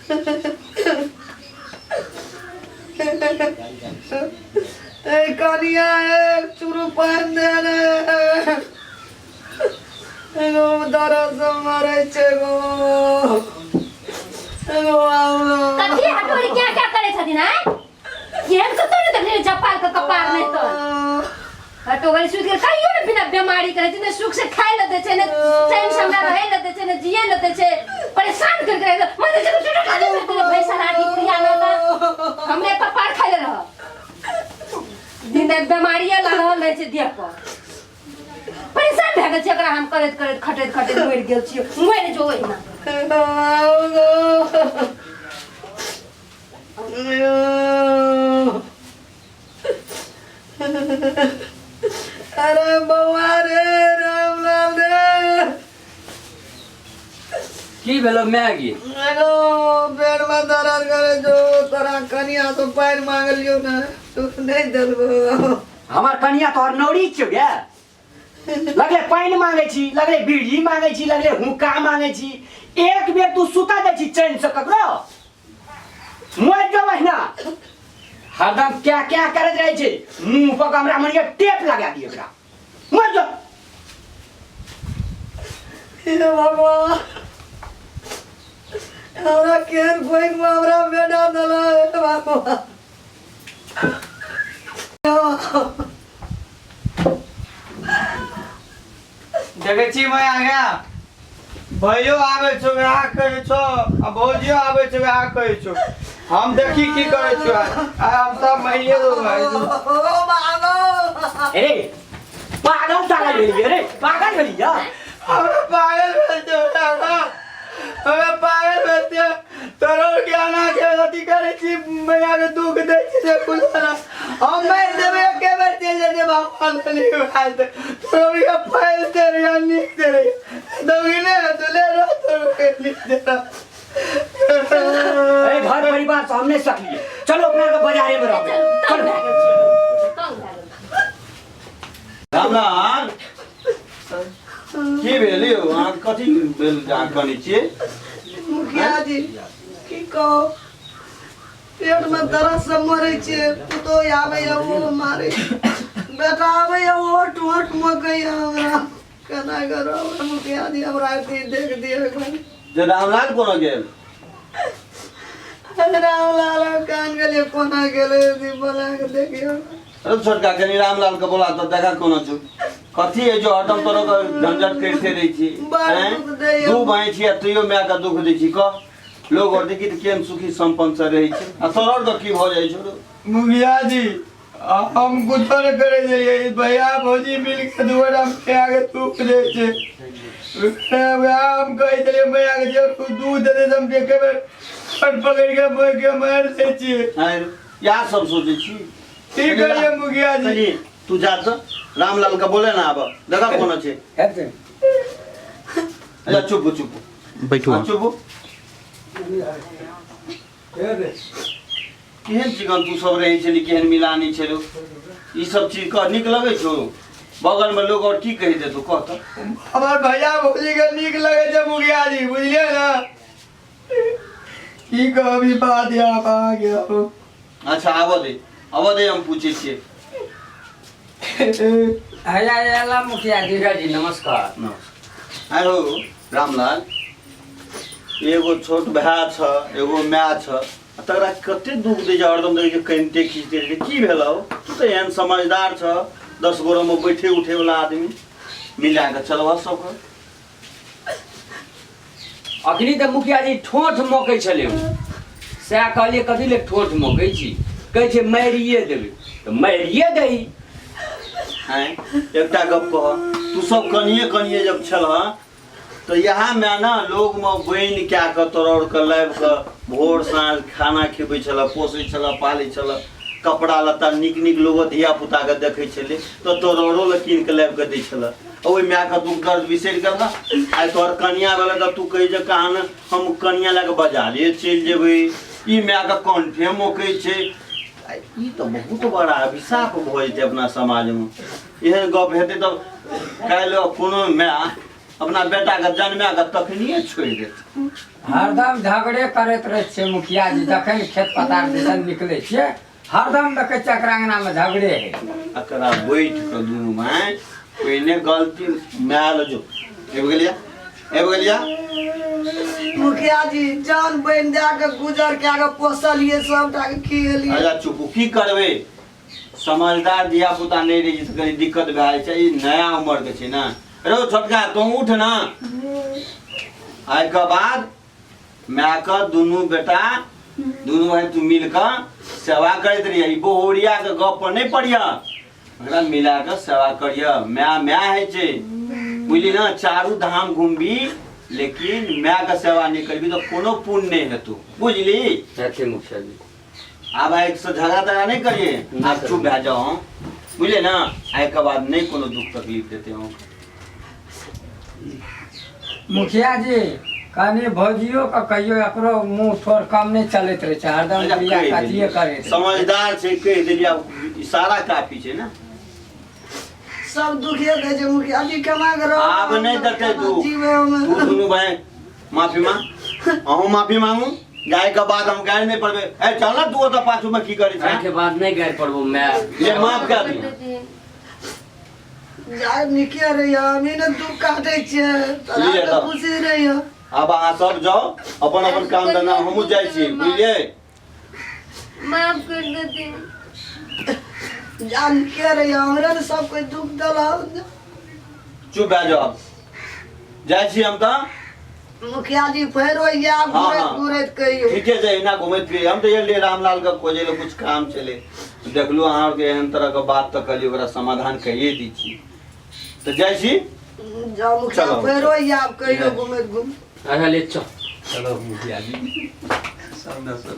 ए कनिया ए चुरू पानि दे रे एगो दर्द से मरै छै गो एगो आउ कथी हटोरी क्या क्या करे छथिन आय केहन कतौ ने देखलियै जपाल के कपार नहि तो हटोरी सुति गेल कहियो ने बिना बीमारी के रहै छै ने सुख से खाय लए दै छै ने चैन से हमरा रहै लए दै छै ने जिए लए दै छै परेशान कर के रखै मन छै छोटो खाली भैंसा राठी प्रिया ना त हमरे कपार खाय ले रह दिन राति बीमारिये लागल रहै छै देह पर परेशान भए गेल छी एकरा हम करैत करैत खटैत खटैत मरि गेल छी मरि जो ओहिना अरे बौआ रे रामलाल रे की भेलो मैगी हेलो पेट में दर्द करे जो तोरा कनिया तो पानि मांगलियो ने तू नहीं देलबो हमर कनिया तोहर नौरी छियौ गे लगले पानि मांगै छी लगले बीड़ी मांगै छी लगले हुक्का मांगै छी एक बेर तू सुता दै छी चैन से ककरो मरि जो महीना हरदम क्या क्या करैत रहै छै मुंह पर हमरा मनिया टेप लगा दियो एकरा मरि जो हे भगवान हमरा केहन कोइक में हमरा बेटा देला हे भगवान देखै छी मैं आगा भैयो आबै छौ वएह कहै छौ आ भौजियो आबै छौ वएह कहै छौ हम देखी की करै छौ आइ आइ हम सब मरिए देबै अरे पागल साला भेलियै रे पागल भेलियै हमरा पागल भेल छौ हमरा पागल भेल छौ तोरो के आना के अथी करै छी मैया के दुख दै छी से कुछ ना हम मारि देबै एके बेर चलि जेतै भगवान नहीं भाई तोरो के फैल दे रही नीक दे रही दोगी ने तो ले रहो तोरो के नीक दे रहा अरे घर परिवार से हम नहीं सकलिए चलो अपना के बाजारे में रहबे तंग चलो भए गेल छियै तंग भए गेल रामलाल की भेल यौ अहाँ कथी भेल जे अहाँ कनै छियै मुखिया जी की कहो पेट में दर्द से मरे छियै पुतोह आबैया ओहो मारे बेटा आबैया ओहो टोट मकैया हमरा केना करो मुखिया जी हमरा अथी देख दिअ कनी। जे रामलाल कोना गेल रामलाल कान गेलियै कोना गेलै बोला के देखियौ अरे छोटका कनी रामलाल के बोला तऽ देखा कोना छौ कथी है जो हरदम तोरो के झंझट करिते रहै छी बड़ हैं? दुख दैया। दू भाई छी आ तैयो माय के दुख दै छी कह लोग और देखी तऽ केहन सुखी संपन्न से रहै छै आ तोरो के की भऽ जाइ छौ रौ? मुखिया जी हम कुछो नहि करै छलियै ई भैया भौजी मिल के दुआरा मैया के दुख दै छै वएह हम कहै छलियै मैया के जे तू दूध दे दे तऽ हम एके बेर फट पकड़ि के बोइ के मारि दै छियै आँय रौ, इएह सब सोचै छी की करियै मुखिया जी कनी तू जा तऽ रामलाल के बोले ना आब देखा कोना छै अच्छा चुप हो, चुप हो। बैठू हाँ, चुप हो। केहन चिकन तू सब रहै छली केहन मिलानी छलू ई सब चीज कह नीक लगै छौ बगल में लोग और की कहि देतौ कह तऽ हमर भैया भौजी के नीक लगै छै मुखिया जी बुझलियै ने की कहब ई बात यहाँ अहाँके हम। अच्छा आबऽ दे आबऽ दे हम पूछै छियै हैया एला मुखिया जी मुखिया जी नमस्कार नमस्कार आरो रामलाल एगो छोट भाय छ एगो माय छ आ तकरा कते दुख दै छै हरदम देखै छै कनिते खींचते रहै छै की भेलौ तू तऽ एहन समझदार छ दस गोरमे बैठे उठे वाला आदमी मिला कऽ चलबह सबके अखनी तऽ मुखिया जी ठोठ मकै छलै ओ। सएह कहलियै कथी ले ठोठ मकै छी कहै छै मारिए देबै तऽ मारिए दही आँय एकटा गप कह तू सब कनिए कनिए जब छलह तऽ इएह मे ने लोगमे बनि कए कऽ तोड़ कऽ लाबि कऽ भोर साँझ खाना खिबै छलह पोसै छलह पालै छलह कपड़ा लत्ता नीक नीक लोगो धिया पुताके देखै छलै तऽ तोरो लए कीन कऽ लाबि कऽ दै छलह ओहि मायके दुख दर्द बिसरि गेल आइ तोहर कनिया भेलै तऽ तू कहै जे कहाँ ने हम कनिया लए कऽ बाजारे चलि जेबै ई मायके कंठे मोकै छै आ ई तऽ बहुत बड़ा अभिशाप भऽ जेतै अपना समाजमे एहन गप हेतै तऽ काल्हि कोनो माय अपना बेटा के जन्मा के तखनिए छोड़ि देत। हरदम झगड़े करैत रहै छियै मुखिया जी, जखन खेत पथार दिसन निकलै छियै हरदम देखै छियै एकरा अङ्गनामे झगड़े है। एकरा बैठ के दुनू भाय पहिने गलती माय लऽ जो। आबि गेलिया, आबि गेलिया। मुखिया जी जान बनि दए के गुजर कए के पोसलियै, सबटा के खिएलियै। अच्छा चुप, की करबै, समझदार धिया पुता नहि रहै छै तऽ कनि दिक्कत भए जाइ छै। ई नया उमर के छै ने। रौ छोटका, तू उठ ना। आइके बाद मायके दुनू बेटा दुनू भाई तू मिल कऽ सेवा करैत रहिए। ई बहुरिया के गप पर नहि पड़िय, एकरा मिला कऽ सेवा करिय। माय माय होइ छै, बुझली ने? चारू धाम घुमबी लेकिन माय के सेवा नहि करबी तऽ कोनो पुण्य नहि हेतौ, बुझली? हेतै मुखिया जी। आब आइ से झगड़ा तगड़ा नहि करिए, आब चुप भए जाओ हम, बुझलियै ने? आइके बाद नहि कोनो दुख तकलीफ देते हम। मुखिया जी कनि भौजियो के कहियो, एकरो मुंह थोड़ कम नहि चलैत रहै छै, हरदम अच्छा, बुढ़िया कहि कथिए देलियै। करैत रहै छै। समझदार छै, कहि देलियै, आब इशारा काफी छै ने। सब दुखिए दै छै मुखिया जी, केना के रहब? आब नहि देतै दुख। जीवे हम। तू दुनू भाई माफी मांग, अहूँ माफी मांगू। जाय के बाद हम गारि नहीं पड़बे। ए चल ना तू ओतऽ पाछू में की करै छै? के बाद नहीं गारि पड़बो मैं। ये माफ कर दी। जाय निके रहिए, हम ने दुख काटै छियै तोरा लिए तऽ तऽ। खुशी रहिए। आब अहाँ सब जाओ अपन अपन काम धंधा, हमहूँ जाइ छी, बुझलियै? माफ कर देथिन। जा निके रहिए, हमरा ने सब कोई दुख देलक। चुप भए जाओ, आब जाइ छी हम तऽ। मुखिया जी फेरो आयब हाँ, घुरैत हाँ। घुरैत कहियो। ठीके छै, एहिना घुमैत फिरै हम तऽ एलियै रामलाल के खोजै लए, कुछ काम छलै, देखलहुँ अहाँ आरके एहन तरहके बात तऽ कहलियै ओकरा समाधान कहिए दै छी, तऽ जाइ छी। जाउ मुखिया, चलो। फेरो आयब कहियो घुमैत घुमैत। अच्छा ले चल। चलो मुखिया जी सब सब।